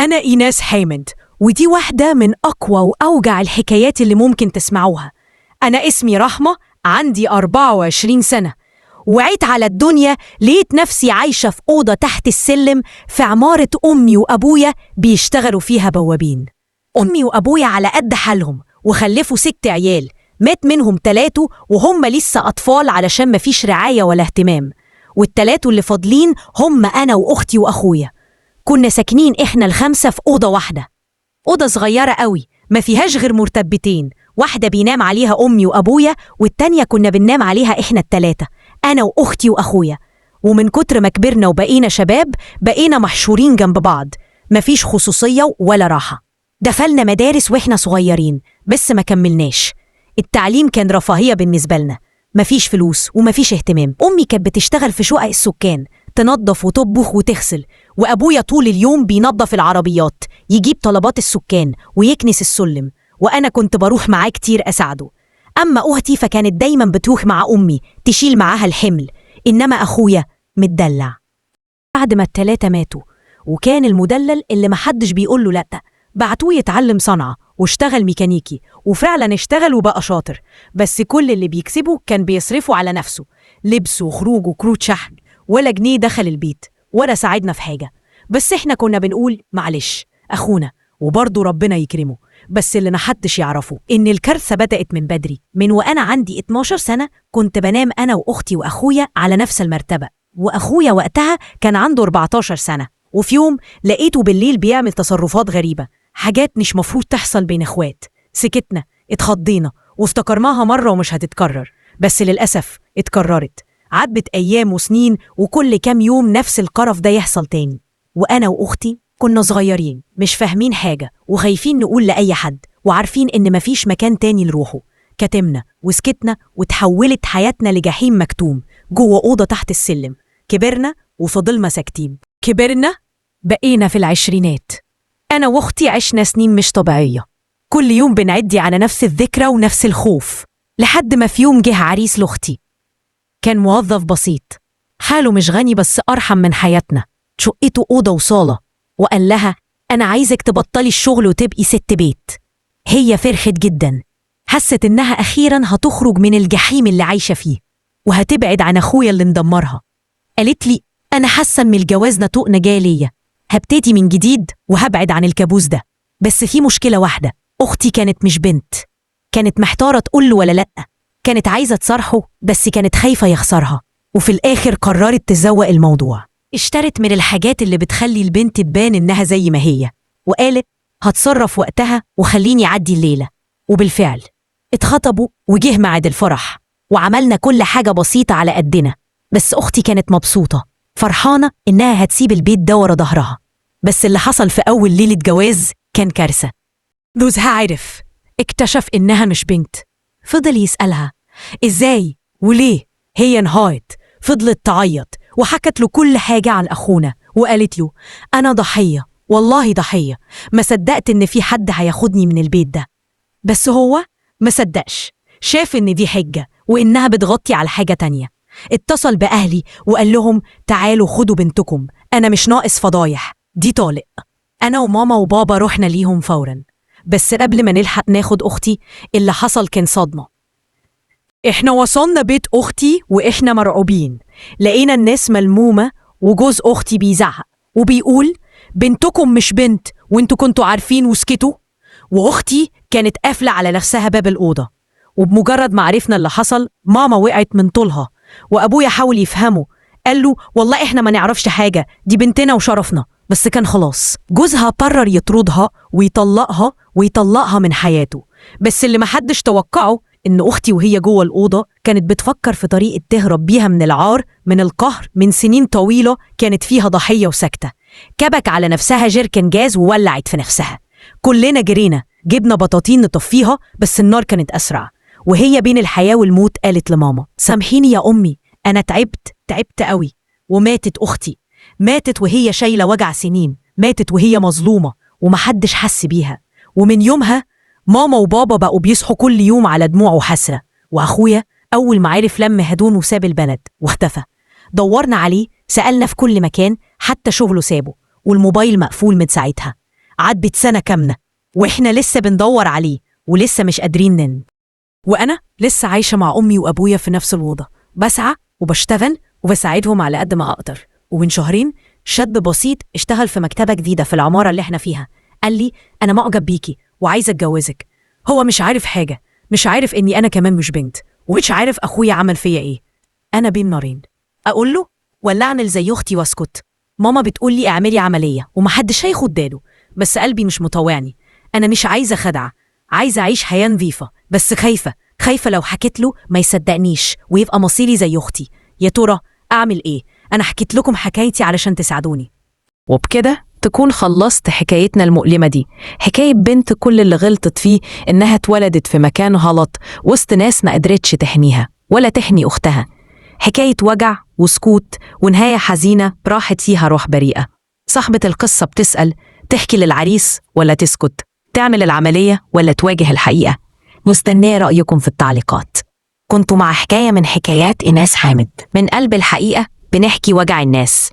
أنا إيناس حامد، ودي واحدة من أقوى وأوجع الحكايات اللي ممكن تسمعوها. أنا اسمي رحمة، عندي 24 سنة. وعيت على الدنيا لقيت نفسي عايشة في أوضة تحت السلم في عمارة أمي وأبويا بيشتغلوا فيها بوابين. أمي وأبويا على قد حالهم وخلفوا 6 عيال، مات منهم 3 وهم لسه أطفال علشان مفيش رعاية ولا اهتمام، وال3 اللي فاضلين هم أنا وأختي وأخويا. كنا ساكنين إحنا ال5 في أوضة واحدة، أوضة صغيرة قوي ما فيهاش غير مرتبتين، واحدة بينام عليها أمي وأبويا والتانية كنا بننام عليها إحنا ال3، أنا وأختي وأخويا. ومن كتر ما كبرنا وبقينا شباب بقينا محشورين جنب بعض، مفيش خصوصية ولا راحة. دخلنا مدارس وإحنا صغيرين بس ما كملناش، التعليم كان رفاهية بالنسبة لنا، مفيش فلوس ومفيش اهتمام. أمي كانت بتشتغل في شقق السكان، تنظف وتطبخ وتغسل، وأبويا طول اليوم بينظف العربيات، يجيب طلبات السكان ويكنس السلم، وأنا كنت بروح معاه كتير أساعده. أما أختي فكانت دايما بتروح مع أمي تشيل معاها الحمل، إنما أخويا متدلع. بعد ما ال3 ماتوا وكان المدلل اللي محدش بيقول له لأ، بعتوه يتعلم صنعة واشتغل ميكانيكي، وفعلا اشتغل وبقى شاطر، بس كل اللي بيكسبه كان بيصرفه على نفسه، لبس وخروج وكروت شحن، ولا جنيه دخل البيت ولا ساعدنا في حاجة. بس احنا كنا بنقول معلش أخونا وبرضه ربنا يكرمه. بس اللي محدش يعرفه إن الكارثة بدأت من بدري، من وأنا عندي 12 سنة كنت بنام أنا وأختي وأخويا على نفس المرتبة، وأخويا وقتها كان عنده 14 سنة. وفي يوم لقيته بالليل بيعمل تصرفات غريبة، حاجات مش مفروض تحصل بين إخوات. سكتنا، اتخضينا، وافتكرناها مرة ومش هتتكرر، بس للأسف اتكررت. عدت أيام وسنين وكل كام يوم نفس القرف ده يحصل تاني. وأنا وأختي كنا صغيرين مش فاهمين حاجة وخايفين نقول لأي حد، وعارفين إن مفيش مكان تاني نروحه. كتمنا وسكتنا وتحولت حياتنا لجحيم مكتوم جوه أوضة تحت السلم. كبرنا وفضلنا ساكتين. كبرنا بقينا في العشرينات. أنا وأختي عشنا سنين مش طبيعية، كل يوم بنعدي على نفس الذكرى ونفس الخوف، لحد ما في يوم جه عريس لأختي. كان موظف بسيط، حاله مش غني بس أرحم من حياتنا، شقته أوضة وصالة، وقال لها أنا عايزك تبطلي الشغل وتبقي ست بيت. هي فرحت جدا، حست إنها أخيرا هتخرج من الجحيم اللي عايشة فيه وهتبعد عن أخويا اللي مدمرها. قالت لي أنا حاسة إن الجواز نطوق نجاة ليا، هبتدي من جديد وهبعد عن الكابوس ده. بس في مشكلة واحدة، أختي كانت مش بنت، كانت محتارة تقول له ولا لأ، كانت عايزة تصارحه بس كانت خايفة يخسرها. وفي الآخر قررت تزوق الموضوع، اشترت من الحاجات اللي بتخلي البنت تبان إنها زي ما هي، وقالت هتصرف وقتها وخليني أعدي الليلة. وبالفعل اتخطبوا وجه ميعاد الفرح، وعملنا كل حاجة بسيطة على قدنا، بس أختي كانت مبسوطة فرحانة إنها هتسيب البيت ده ورا ظهرها. بس اللي حصل في أول ليلة جواز كان كارثة. جوزها عرف، اكتشف إنها مش بنت، فضل يسألها إزاي وليه. هي انهارت، فضلت تعيط وحكت له كل حاجة عن أخونا، وقالت له أنا ضحية، والله ضحية، ما صدقت إن في حد هياخدني من البيت ده. بس هو ما صدقش، شاف إن دي حجة وإنها بتغطي على حاجة تانية. اتصل بأهلي وقال لهم تعالوا خدوا بنتكم، أنا مش ناقص فضايح، دي طالق. أنا وماما وبابا رحنا ليهم فورا، بس قبل ما نلحق ناخد أختي اللي حصل كان صدمة. إحنا وصلنا بيت أختي وإحنا مرعوبين، لقينا الناس ملمومة وجوز أختي بيزعق وبيقول بنتكم مش بنت وانتوا كنتوا عارفين وسكتوا. وأختي كانت قافلة على نفسها باب الأوضة. وبمجرد ما عرفنا اللي حصل ماما وقعت من طولها، وأبويا حاول يفهمه، قال له والله إحنا ما نعرفش حاجة، دي بنتنا وشرفنا. بس كان خلاص جوزها قرر يطردها ويطلقها ويطلقها من حياته. بس اللي محدش توقعه إن أختي وهي جوه الأوضة كانت بتفكر في طريقة تهرب بيها من العار، من القهر، من سنين طويلة كانت فيها ضحية وساكتة. كبك على نفسها جيركن جاز وولعت في نفسها. كلنا جرينا جبنا بطاطين نطفيها، بس النار كانت أسرع. وهي بين الحياة والموت قالت لماما سامحيني يا أمي، أنا تعبت، تعبت قوي. وماتت أختي، ماتت وهي شايلة وجع سنين، ماتت وهي مظلومة ومحدش حس بيها. ومن يومها ماما وبابا بقوا بيصحوا كل يوم على دموع وحسرة. وأخويا أول ما عرف لم هدومه وساب البلد واختفى. دورنا عليه، سألنا في كل مكان، حتى شغله سابه، والموبايل مقفول من ساعتها. عدت سنة كاملة وإحنا لسه بندور عليه ولسه مش قادرين وأنا لسه عايشة مع أمي وأبويا في نفس الأوضة، بسعى وبشتغل وبساعدهم على قد ما أقدر. ومن شهرين شاب بسيط اشتغل في مكتبة جديدة في العمارة اللي احنا فيها، قال لي أنا معجب بيكي وعايز أتجوزك. هو مش عارف حاجة، مش عارف إني أنا كمان مش بنت، ومش عارف أخويا عمل فيا إيه. أنا بين نارين، أقول له ولا أعمل زي أختي وأسكت؟ ماما بتقول لي اعملي عملية ومحدش هياخد باله، بس قلبي مش مطوعني. أنا مش عايزة خدعة، عايزة أعيش حياة نظيفة، بس خايفة، خايفة لو حكيت له ما يصدقنيش ويبقى مصيري زي أختي. يا ترى أعمل إيه؟ أنا حكيت لكم حكايتي علشان تساعدوني. وبكده تكون خلصت حكايتنا المؤلمة دي، حكاية بنت كل اللي غلطت فيه إنها اتولدت في مكان غلط وسط ناس ما قدرتش تحميها ولا تحمي أختها. حكاية وجع وسكوت ونهاية حزينة راحت فيها روح بريئة. صاحبة القصة بتسأل، تحكي للعريس ولا تسكت؟ تعمل العملية ولا تواجه الحقيقة؟ مستنية رأيكم في التعليقات. كنت مع حكاية من حكايات إيناس حامد، من قلب الحقيقة بنحكي وجع الناس.